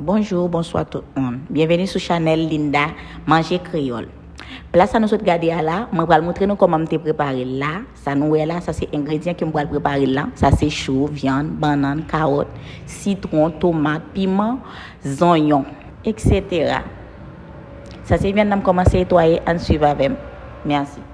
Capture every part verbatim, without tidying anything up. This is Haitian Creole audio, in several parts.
Bonjou, bonswa tout moun. Byenveni sou chanèl Linda Manje Kreyòl. Pla sa nou sot gade a la, mwen pral montre nou kòman m te prepare l la. Sa nou wè la, sa se engredyan ke m pral prepare l la. Sa se chou, vyann, bannann, kawòt, sitwon, tomat, piman, zonyon, et cetera. Sa se vyann nan m kòmanse netwaye, ann swiv avè m. Mèsi.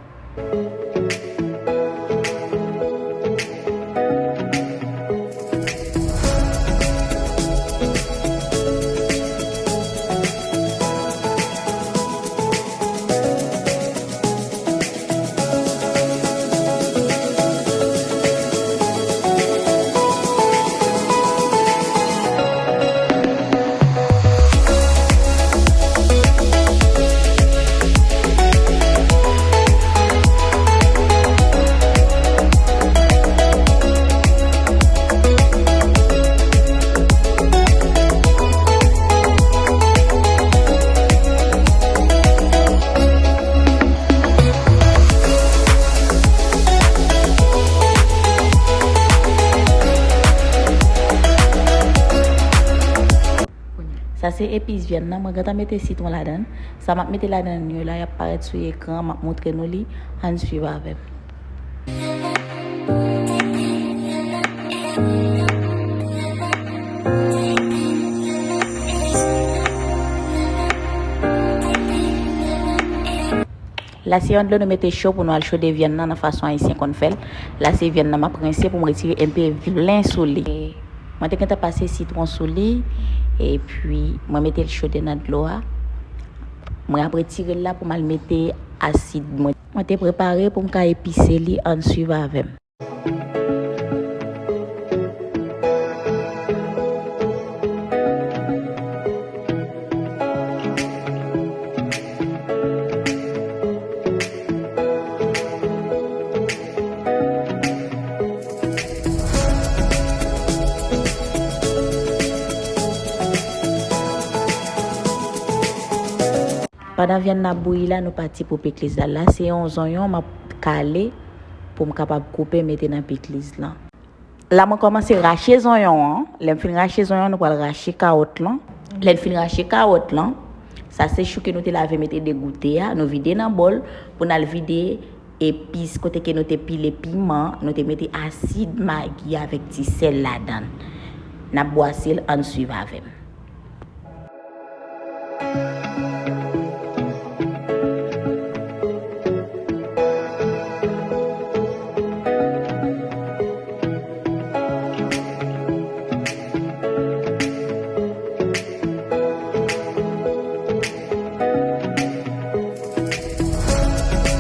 Sa se epis vyann nan, mwen gentan mete sitwon ladan l. Sa m ap mete ladan l yo la, y ap parèt sou ekran, m ap montre nou li, ann swiv avè m. La se yon dlo nou mete cho pou nou al chode vyann nan, nan fason ayisyen konn fè l. La se vyann nan m ap rense pou m retire enpe vlen sou li. Mwen te gentan pase sitwon sou li, epi mwen mete l chode nan dlo a. Mwen ap retire l la pou m al mete asid mwen. Mwen te prepare pou m ka epise li, ann swiv avè m. Pandan vyann nan ap bouyi la, nou pati pou pikliz la. La, se yon zonyon m ap kale pou m kapab koupe mete nan pikliz lan. La, mwen kòmanse rache zonyon an. Lè m fin rache zonyon an, nou pral rache kawòt lan. Lè n fin rache kawòt lan, sa se chou ke nou te lave mete degoute a, nou vide nan bòl pou n al vide epis kote ke nou te pile piman, nou te mete asid magi avèk ti sèl ladan l. N ap bwase l, ann swiv avè m.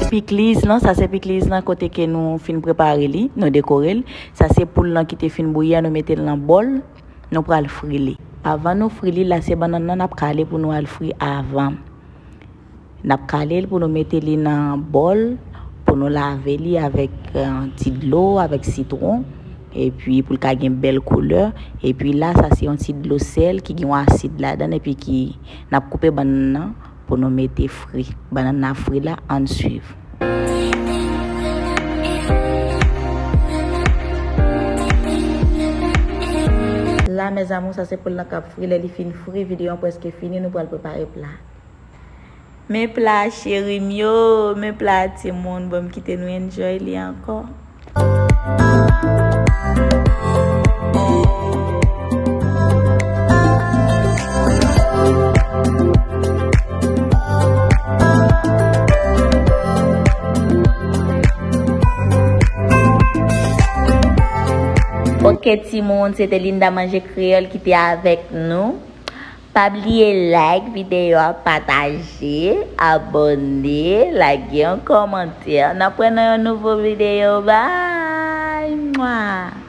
Pikliz lan, sa se pikliz lan kote ke nou fin prepare li, nou dekore l. Sa se poul lan ki te fin bouyi a, nou mete l nan bòl. Nou pral fri li. Avan nou fri li, la se bannann nan n ap kale pou nou al fri avan. N ap kale l pou nou mete li nan bòl, pou nou lave li avèk, eh, ti dlo, avèk sitwon, epi pou l ka gen bèl koulè. Epi la, sa se yon ti dlo sèl ki gen yon asid ladan l, epi ki, n ap koupe bannann nan pou nou mete fri. Bannann nan ap fri la, ann swiv. La, mes amours, sa se poul lan k ap fri. Lè li fin fri, videyo an prèske fini, nou pral prepare pla. Men pla cheri m yo, men pla timoun, bon, m kite nou enjoy li ankò. Ok, timoun, se te Linda Manje Kreyòl ki te avèk nou. Pa bliye like videyo a, pataje, abòne, lage yon kòmantè. N ap wè nan yon nouvo videyo. Bye! Mwa!